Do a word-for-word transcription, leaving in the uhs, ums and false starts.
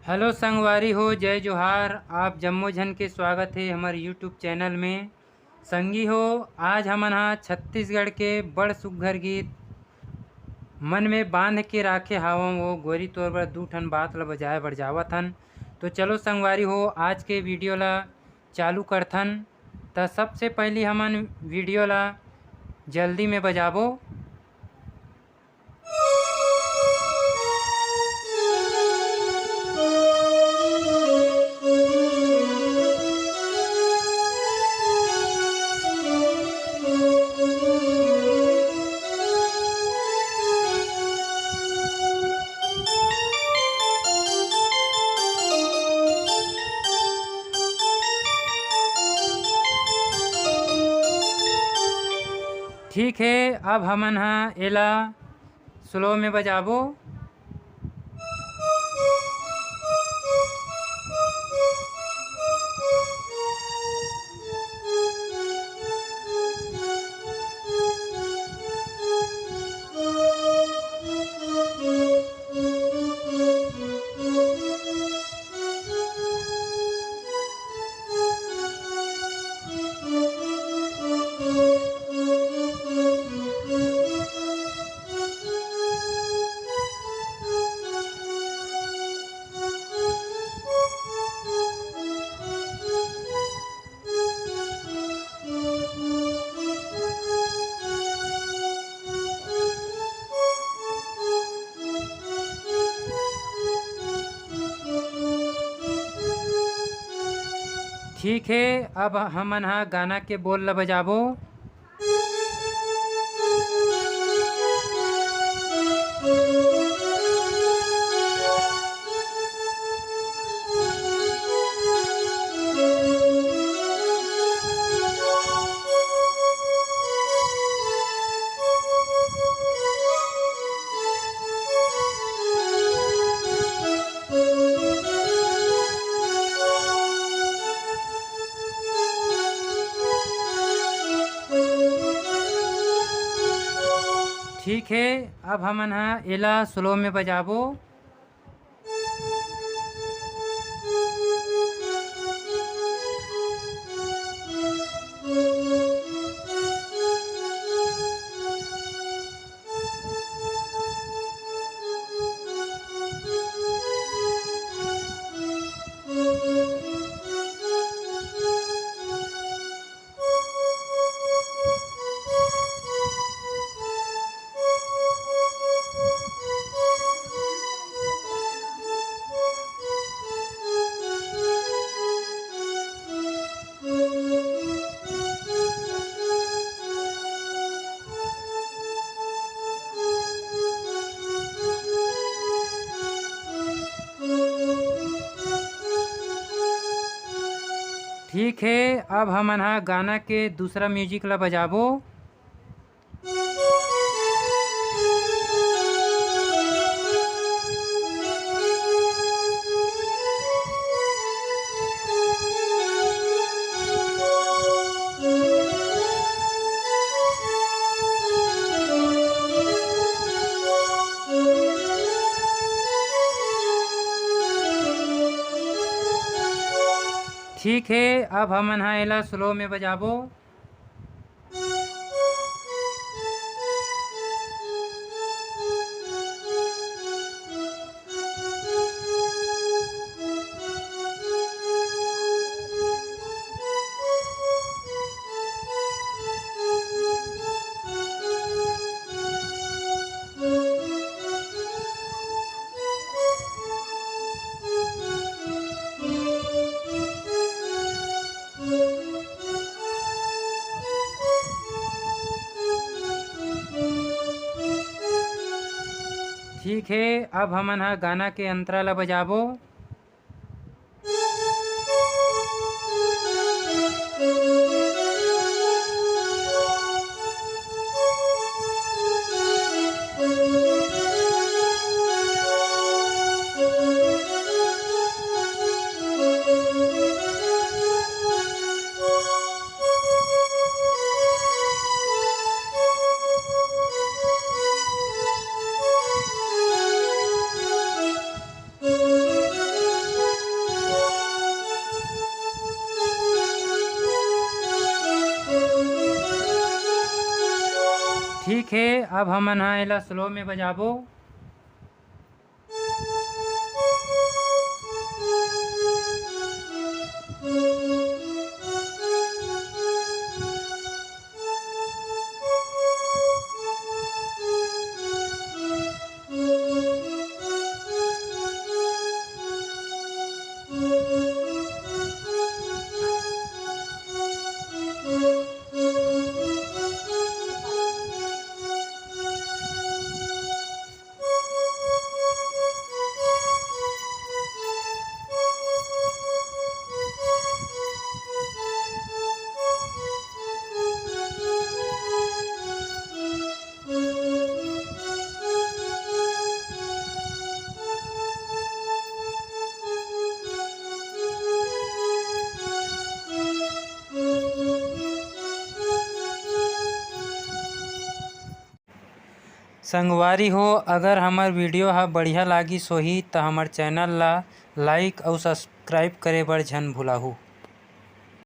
Hello संगवारी हो, जय जोहार। आप जम्मो झन के स्वागत हे हमर YouTube चैनल में। संगी हो, आज हमन हा छत्तीसगढ़ के बड़ सुग्घर गीत मन में बांध के राखे हावं वो गोरी तोर बर दू ठन बात ल बजाए बर जावत हन। तो चलो संगवारी हो, आज के वीडियो ला चालू करथन। त सबसे पहली हमन वीडियो ला जल्दी में बजाबो। ठीक है, अब हमन हा एला स्लो में बजाबो। ठीक है, अब हमन हा गाना के बोल ल बजाबो। ठीक है, अब हमन हा एला स्लो में बजाबो। ठीक है, अब हमन हा गाना के दूसरा म्यूजिक ला बजाबो। ठीक है, अब हमन हा एला स्लो में बजाबो। ठीक है, अब हमन हा गाना के अंतरा ला बजाबो। ठीक हे, अब हमन ह एला slow में बजाबो। संगवारी हो, अगर हमर video ह बढ़िया लागिस होही, त हमर channel ला like अउ subscribe करे बर झन भुलाहू।